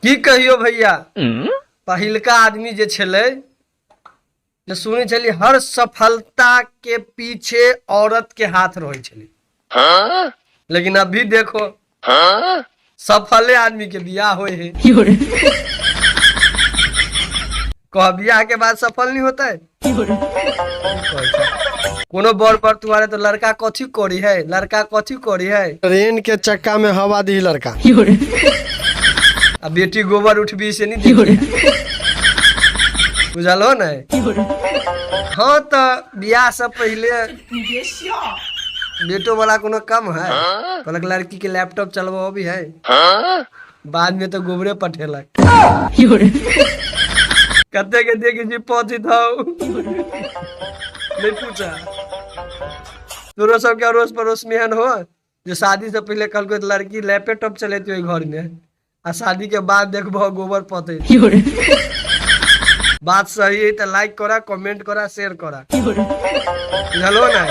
की कहियो भैया, पहिलका आदमी जे छलै जे सुनै छली हर सफलता के पीछे औरत के हाथ रहै छलै, लेकिन अभी देखो सफले आदमी के बियाह होए है। कह बियाह के बाद सफल नहीं होता है। कोनो बड़ पर तुम्हारे तो लड़का कथी करी है, लड़का कथी करी है। ट्रेन के चक्का में हवा दी लड़का। आ बेटी गोबर उठबी से नहीं देखी, बुझल हो ने? हाँ, तो बियाह से पहले बेटो वाला कोनो कम है? कहलक लड़की के लैपटॉप चलबो भी है, बाद में तो गोबरे पठेलक। कते के देखे छी पहुंचित हौ नहीं पूछा। तोरो सबके अड़ोस पड़ोस में एहन हो जे शादी से पहले कहलको तऽ लड़की लैपटॉप चलेती ओहि घर में, आ शादी के बाद देखबो गोबर पते। बात सही है तो लाइक करा, कमेंट करा, शेयर करा, बुझलो ना?